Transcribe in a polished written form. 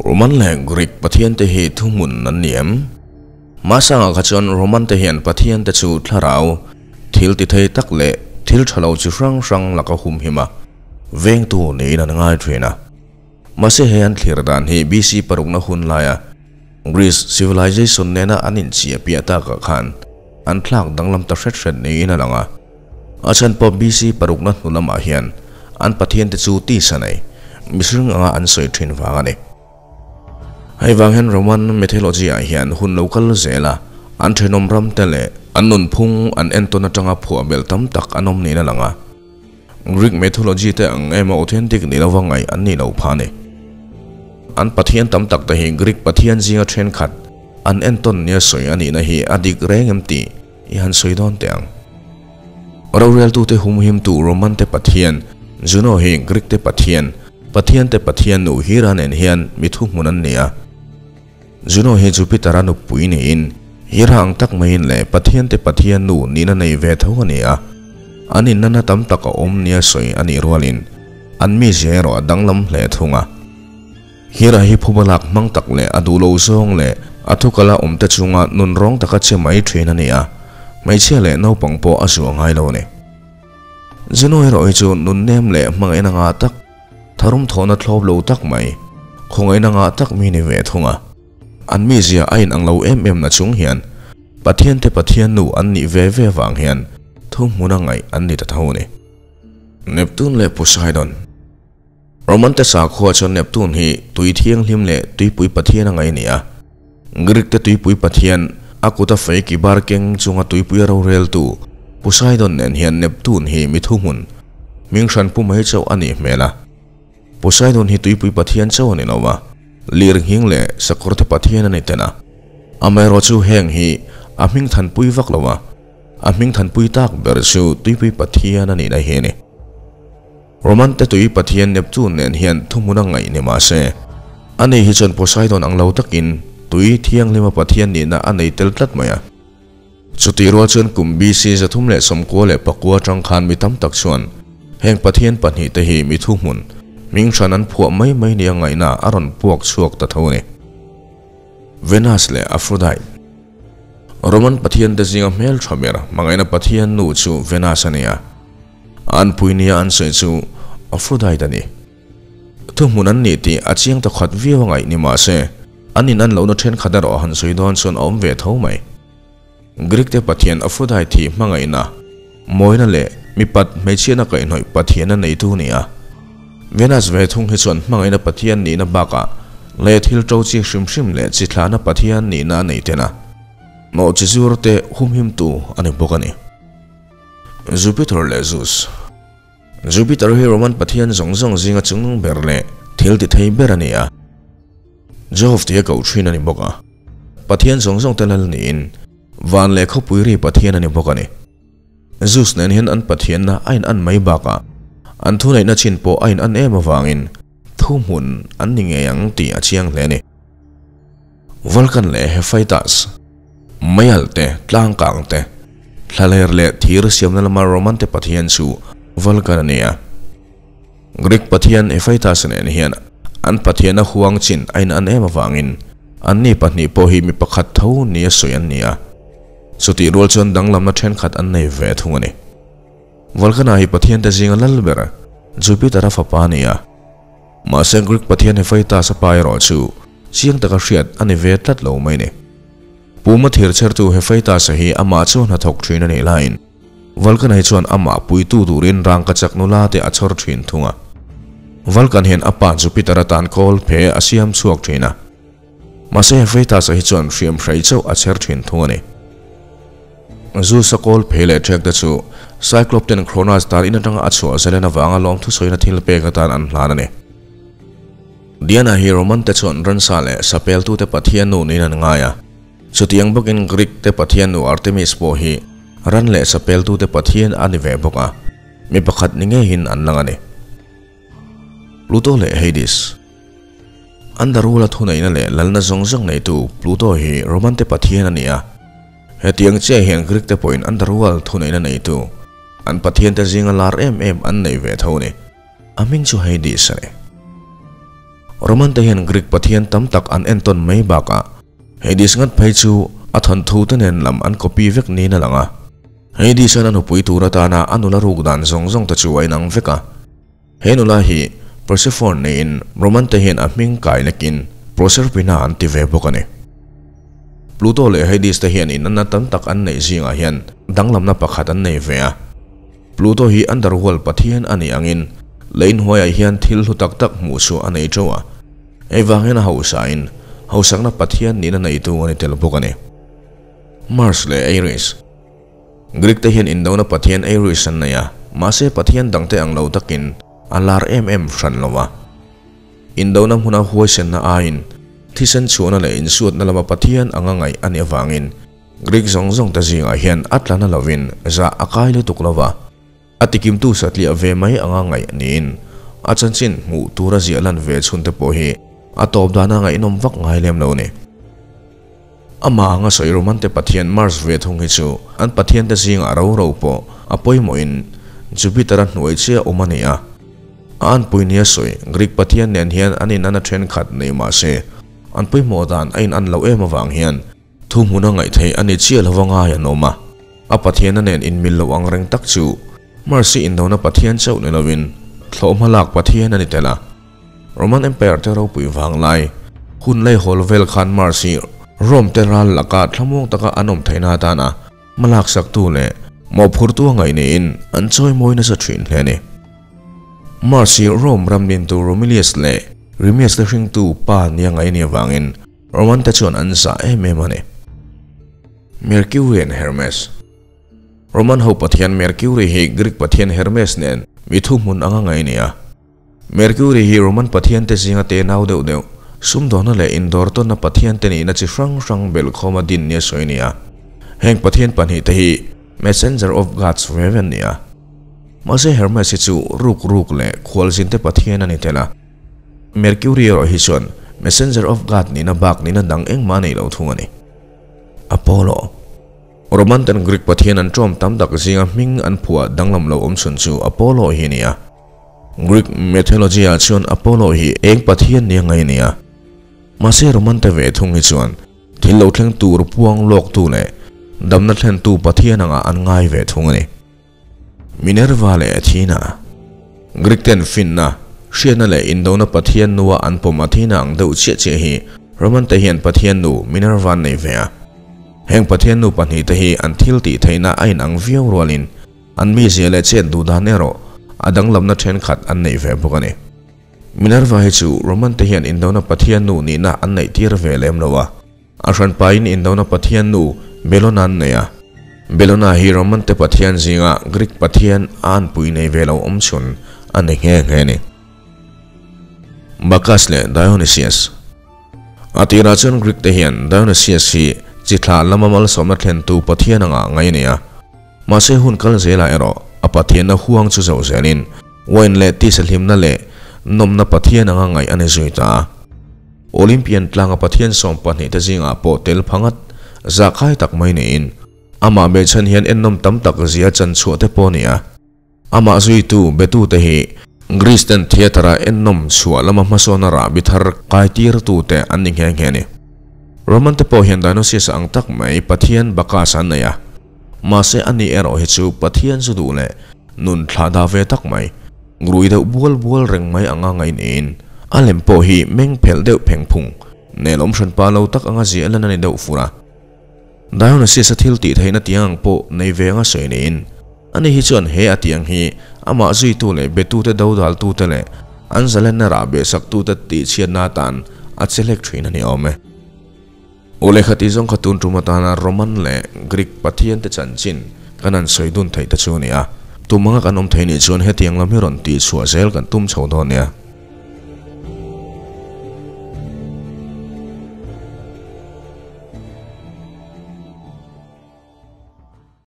Roman leh Greek pathian te hi thuhmun an ni em? Hmasangah kha chuan Roman te hian pathian te chu thlarau, thil ti thei tak leh thil tha lo chi hrang hrang laka humhim a, vengtu niin an ngai thin a. Mahse he an thlir dan hi BC parukna hun laia Greece civilization nena an inchhia piah takah khan an thlak danglam ta hret hret niin a lang a. A chhan pawh BC parukna hnu lamah hian an pathian te chu tisa nei mihring anga an sawi thin vang a ni. Hei vang hian Roman mythology ah hian hun lo kal zel a, an thenawm ram te leh an nunphung an entawn atanga phuah belh tam tak an awm niin a lang a. Greek mythology te ang emaw authentic ni lova ngaih an nih loh phah a ni. An pathian tam tak te hi Greek pathian zinga thenkhat an entawn nia sawi a nihna hi a dik reng em tih i han sawi dawn teh ang. Roreltute humhimtu Roman te pathian Juno hi Greek te pathian, pathian te pathian nu Hera nen hian mi thuhmun an ni a. Juno hi Jupiter a nupui niin Hera ang tak maiin leh pathian te pathian nu nihna nei ve tho a ni a. An innana tam tak a awm nia sawi a nih rualin an mizia erawh a danglam hle thung a. Hera hi phuba lak hmang tak leh a duh lo zawng leh a thukala awmte chunga nun rawng taka che mai thin a ni a, hmeichhia leh naupang pawh a zuah ngai lo a ni. Juno erawh hi chu nun nem leh hmangaihna ngah tak, tharum thawhna thlawp lo tak mai, khawngaihna ngah tak mi ni ve thung a. An mizia a inang lo em em na chung hian Pathiante Pathian nu an nih ve ve vang hian thuhmuna ngaih an ni ta tho a ni. Neptune leh Poseidon. Roman te sakhua chuan Neptune hi tui thianghlim leh tuipui pathian a ngaih a ni a. Greek te tuipui pathian, a kuta fei ki bar keng chunga tuipui a roreltu Poseidon nen hian Neptune hi mi thuhmun, hming hran pu mai chauh a nih hmel a. Poseidon hi tuipui pathian chauh a ni lo a, lir nghing leh sakawr te pathian a ni tel a. Amaherawhchu heng hi a hming thanpui vak lo a, a hming thanpui tak ber chu tuipui pathian a nihna hi a ni. Roman te tui pathian Neptune nen hian thuhmun a ngaih ni mah se, ani hi chuan Poseidon ang lo takin tui thianghlima pathian nihna a nei tel tlat mai a. Chutih rual chuan kum BC 394 atang khan mi tam tak chuan heng pathian pahnihte hi mi thuhmun hming hran an phuah mai mai nia ngaihna a rawn puak chhuak ta tho a ni. Venus leh Aphrodite. Roman pathian te zinga hmel tha ber hmangaihna pathian nu chu Venus a ni a. An pui nia an sawi chu Aphrodite a ni. Thuhmun an nih tih a chiang ta khat viau a ngaih ni mah se, an in an lohna thenkhat erawh han sawi dawn chuan a awm ve tho mai. Greek te pathian Aphrodite hi hmangaihna, mawina leh mipat hmeichhiatna kaihhnawih pathian a neitu a ni a. Venus ve thung hi chuan hmangaihna pathian nihna bakah leh thil to chi hrim hrim leh chi thlahna pathian nihna a nei tel a. Nawh chi zur te humhimtu a ni bawk a ni. Jupiter leh Zeus. Jupiter hi Roman pathian zawng zawng zinga chungnung ber leh thil ti thei ber a ni a. Jove tia koh thin a ni bawk a. Pathian zawng zawng te lal niin van leh khawpui ri pathian a ni bawk a ni. Zeus nen hian an pathianna a in an mai bakah an thuneihna chin pawh a in an em avangin thuhmun an ni ngei ang tih a chiang hle a ni. Vulcan leh Hephaestus, meialh te, tlangkang te, thlaler leh thir siamna lama Roman te pathian chu Vulcan a ni a. Greek pathian Hephaestus nen hian an pathiana huang chin a in an em avangin anni pahnih pawh hi mi pakhat tho nia sawi an ni a. Chutih rual chuan danglamna thenkhat an nei ve thung a ni. Vulcan-a hi pathian te zinga lal ber Jupiter-a fapa a ni a. Mahse Greek pathian Hephaestus a pa erawh chu chiang taka hriat a ni ve tlat lo mai ni. Puma thir chhertu Hephaestus-a hi amah chu hnathawk thin a nih laiin Vulcan hi chuan amah puitu turin rangka chak nula te a chhawr thin thung a. Vulcan hian a pa Jupiter atan kawl phe a siam chhuak thin a. Mahse Hephaestus-a hi chuan hriam hrei chauh a chher thin thung a ni. Zeus-a kawl phei leh ṭhek te chu Cyclops ten Cronus tan in aṭanga a chhuah zalen avanga lawmthu sawina thil pek atan an hlan a ni. Diana hi Roman te chuan ransa leh sapeltute pathian nu niin an ngai a. Chutiang bawkin Greek te pathian nu Artemis pawh hi ran leh sapeltute pathian a ni ve bawk a, mi pakhat ni ngeiin an lang a ni. Pluto leh Hades. Underworld-a thuneihna leh lalna zawng zawng neitu Pluto hi Roman te pathian a ni a. Hetiang chiah hian Greek te pawhin Underworld thuneihna neitu an pathian te zinga lar em em an nei ve tho a ni. A hming chu Hades a ni. Roman te hian Greek pathian tam tak an entawn mai bakah Hades ngat phei chu a thawnthu te nen lam an copy vek niin a lang a. Hades hian a nupui tur atana a nula ruk dan zawng zawng te chu a inang vek a. He nula hi Persephone niin Roman te hian a hming kai lekin Proserpina an ti ve bawk a ni. Pluto leh Hades te hian inanna tam tak an neih zingah hian danglamna pakhat an nei ve a. Pluto hi underworld pathian a nih angin lei hnuaiah hian thil hlu tak tak hmuh chhuah a nei teuh a, hei vang hian a hausain hausakna pathian nihna neitu a ni tel bawk a ni. Mars leh Ares. Greek te hian indona pathian Ares an nei a, mahse pathian dangte ang lo takin a lar em em hran lo a. Indona hmuna huaisenna aiin thisen chhuahna leh insuatna lama pathian anga ngaih a nih avangin Greek zawng zawng te zingah hian a tla na lovin zah a kai lutuk lo va, a tikimtu satliah ve mai anga ngaih niin a chanchin hmuh tura ziah lan ve chhun te pawh hi a tawp dana ngaihnawm vak ngai lem lo ni. Amah anga sawi Roman te pathian Mars ve thung hi chu an pathian te zingah ro ro pawh a pawimawhin Jupiter a hnuai chiah awm a ni a. A anpui nia sawi Greek pathian nen hian an inan a thenkhat nei mah se an pawimawh dan a inan loh em avang hian Thu hmuna ngaihtheih a ni chiah lova ngai an awm a, a Pathianna nen inmil loh ang reng tak chu Mercy indona Pathian chauh ni lovin thlawhhma lak Pathian a ni tel a. Roman Empire te ropui vang lai hun lei hawl vel khan Mars hi Rome te ral laka thlamuang taka an awm theihna atana hmalak saktu leh mawhphurtu a ngaih niin an chawimawi nasa thin hle a ni. Mars hi Rome ram dintu Romulus leh Remus te hringtu pa nia ngaih a nih avangin Roman te chuan an zah em em a ni. Mercury and Hermes. Roman ho pathian Mercury hi Greek pathian Hermes nen mi thuhmun anga ngaih a ni a. Mercury hi Roman pathian te zinga tenau deuh deuh, sumdawhna leh indawrtawnna pathian te nihna chi hrang hrang belhkhawma din nia sawi a ni a. Heng pathian pahnih te hi Messenger of Gods ve ve an ni a. Mahse Hermes hi chu ruk ruk leh khualzin te pathian a ni tel a. Mercury erawh hi chuan Messenger of God nihna bak nihna dang engmah a nei lo thung a ni. Apollo. Roman ten Greek pathian an ṭawm tam tak zinga hming an phuah danglam lo awm chhun chu Apollo hi a ni a. Greek mythology ah chuan Apollo hi eng pathian nia ngai a ni a. Mahse Roman te ve thung hi chuan thil lo thleng tur puang lawktu leh damna thlentu pathian angah an ngai ve thung a ni. Minerva leh Athena. Greek ten finna, hriatna leh indona pathian nua an pawm Athena ang deuh chiah chiah hi Roman te hian pathian nu Minerva an nei ve a. Heng pathian nu pahnih te hi an thil tih theihna a inang viau rualin an mizia leh chet duh dan erawh a danglamna thenkhat an nei ve bawk a ni. Minerva hi chu Roman te hian indona pathian nu nihna an neih tir ve lem lo a. A hranpain indona pathian nu Bellona an nei a. Bellona hi Roman te pathian zinga Greek pathian a anpui nei ve lo awm chhun a ni nghe nghe a ni. Bacchus leh Dionysius. A tirah chuan Greek te hian Dionysius hi chi thlah lama malsawmna thlentu pathian anga ngai a ni a. Mahse hun kal zelah erawh a pathianna huang chu zo zelin wine leh tisa hlimna leh nawmna pathian anga ngaih a ni zui ta a. Olympian tlanga pathian 12 te zingah pawh tel phangat zahkai tak mai niin amah behchhan hian ennawm tam tak zia chan chhuah te pawh a ni a. Amah zuitu betu te hi Greece ten theatre-a ennawm chhuah lama hmasawn a rahbi thar kai tirtu te an ni nghe nghe a ni. Roman te pawh hian Dionysius ang tak mai pathian Bacchus an nei a, mahse ani erawh hi chu pathian zu duh leh Nun thlah dah ve tak mai, rui deuh bual bual reng mai anga ngaih niin a lem pawh hi meng phelh deuh pheng phung, nelawm hran pa lo tak anga ziah lan a ni deuh fur a. Dionysius-a thil tih theihna tiang ang pawh nei ve anga sawi niin ani hi chuan he a tiang hi amah zuitu leh betute dodaltute leh an zalenna rah behsaktute tihchhiatna atan a che hlek thin a ni awm e. Aw lehkha tih zawng kha tun tum atana Roman leh Greek pathiante chanchin kan han sawi dun theih te chu a ni a. Tum anga kan awm thei nih chuan hetiang lam hi rawn tih chhuah zel kan tum chho dawn nia.